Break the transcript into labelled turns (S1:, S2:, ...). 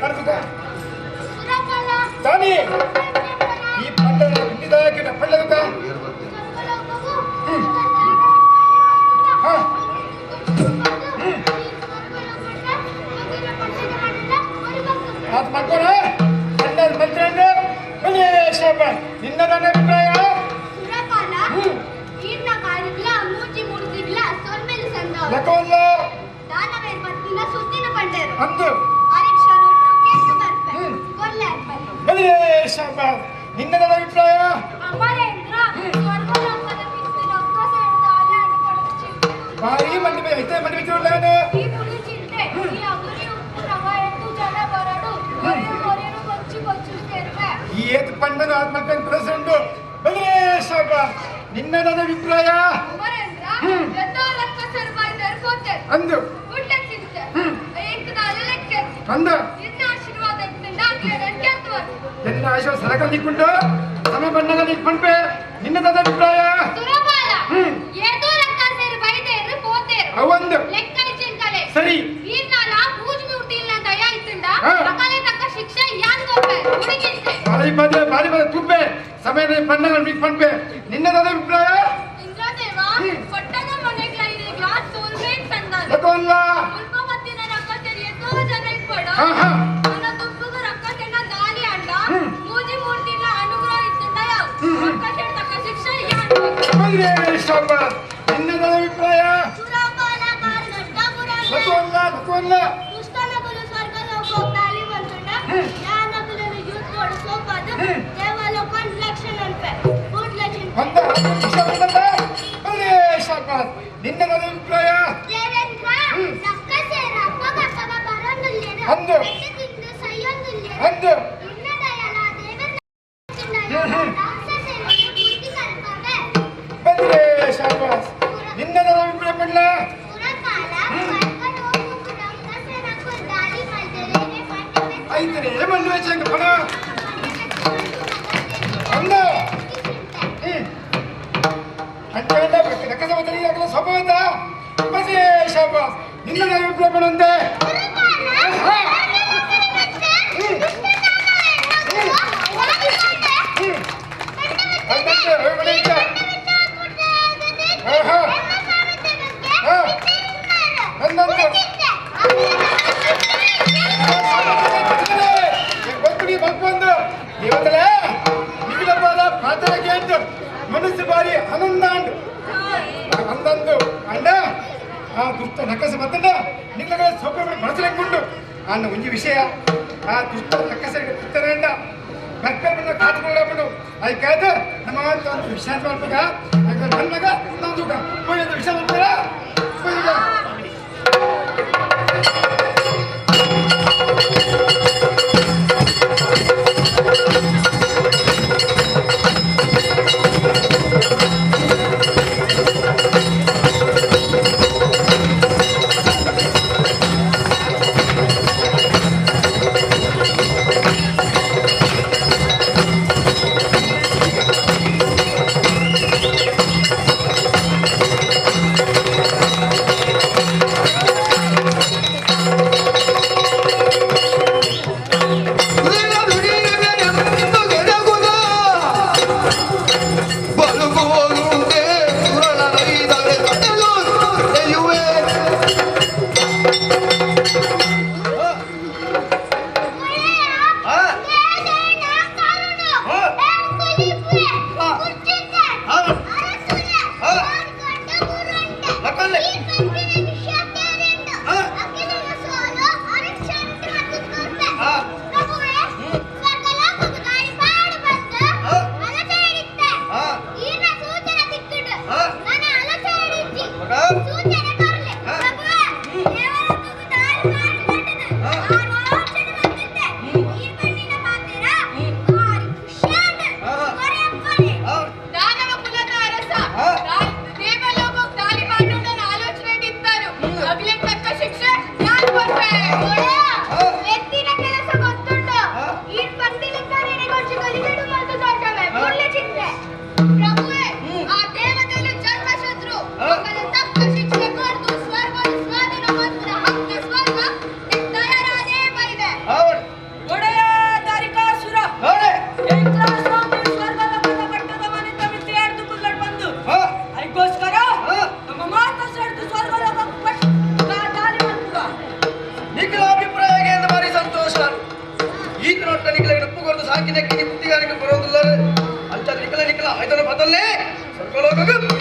S1: ಪಡ್ದುಕ ತಾನಿ ಈ ಪಂಡನ ಇಂಡಿದಾಕಿನ ಪಳ್ಳದುಕ. ಹಾ. ಅದು ಮಕ್ಕಳ ಪಂಡನ ಮಂತ್ರಂಡ ಮಲೇಶಪ್ಪ, ನಿನ್ನ ನನ್ನ ಅಭಿಪ್ರಾಯ. ಲಕೋಲ್ಲ ಅಂದು ಮಲೇಶಪ್ಪ, ನಿನ್ನ ನನ್ನ ಅಭಿಪ್ರಾಯ. ಭಾರಿ ಮಂಡಿ ಐತೆ ಮಂಡಿ ಬಿಚ್ಚಿಲ್ಲ. ಈ ಏತ್ ಪಂಡನ ಆತ್ಮಹತ್ಯೆ ಪ್ರೆಸಿಡೆಂಟ್ ಮಲೇಶಪ್ಪ, ನಿನ್ನ ನನ್ನ ಅಭಿಪ್ರಾಯ. ಅಂದು ಅಂದ ಎನ್ನ ಆಶೀರ್ವಾದ ಸರಕ ನಿಕ್ಕೊಂಡು ಸಮಯ ಬಂದಾಗ ನಿಕ್ಕೊಂಡ್ಪೆ. ನಿನ್ನದಾದ ಅಭಿಪ್ರಾಯ. ಅವಂದು ಸರಿ. ಬಾರಿ ಪದೇ ಬಾರಿ ಪದೇ ತುಪ್ಪೆ ಸಮಯ ಬಂದಾಗ ನಿಕ್ಕೊಂಡ್ಪೆ. ನಿನ್ನದಾದ ಅಭಿಪ್ರಾಯ. ಲಕೋಲ್ಲ. ಹಾ ಹಾ. ನಿನ್ನದಾದ ಅಭಿಪ್ರಾಯ. ಲಕೋಲ್ಲ ಲಕೋಲ್ಲ. ನಿನ್ನದಾದ ಅಭಿಪ್ರಾಯ. ಅಂದು ಅಂದು ಬಂದ್ರೆ ಶಾಬಾಸ್. ನಿನ್ನದಾದ ಅಭಿಪ್ರಾಯ ಪಡ್ಲ. ಐತರೆ ಏಮಂಡು ವೆಚ್ಚಂಗ ಪಣ ಅಂದ ಅಂಚೆಂಡ ರಕ್ಕಸ ಬದಲಿ ಆಗಲ ಸ್ವಭಾವದ ಬಂದ್ರೆ ಶಾಬಾಸ್. ನಿನ್ನದಾದ ಅಭಿಪ್ರಾಯ ಪಡಂದೆ. ಮನಸ್ಸು ಬಾರಿ ಆನಂದ ಅಂದಂದು ಅಂಡ ಆ ದುಷ್ಟ ನಕ್ಕಸ ಬತ್ತಂಡ ನಿಂಗಳ ಸೊಪ್ಪೆ ಮನಸ್ಸು ಅನ್ನ ಒಂಜಿ ವಿಷಯ. ಆ ದುಷ್ಟ ನಕ್ಕಸ ಉತ್ತರಂಡ ಬರ್ಪೆ ಬಂದ ಕಾತುಕೊಳ್ಳಬಿಡು ಅದಕ್ಕಾದ ನಮ್ಮ ಒಂದು ವಿಶ್ರಾಂತಿ ಮಾಡ್ಬೇಕ. ನನ್ನ ಮಗ ನಾವು ವಿಶ್ರಾಂತಿ ಮಾಡ್ಬೇಕ.
S2: ನೆಕ್ಕಿನಿ ಬುದ್ಧಿಗಾರಿಕೆ ಬರೋದಿಲ್ಲ ಅಂಚ ನಿಕಲ ನಿಕಲ ಆಯ್ತನ ಬದಲ್ಲೇ ಸ್ವರ್ಗಲೋಕಕ್ಕೆ.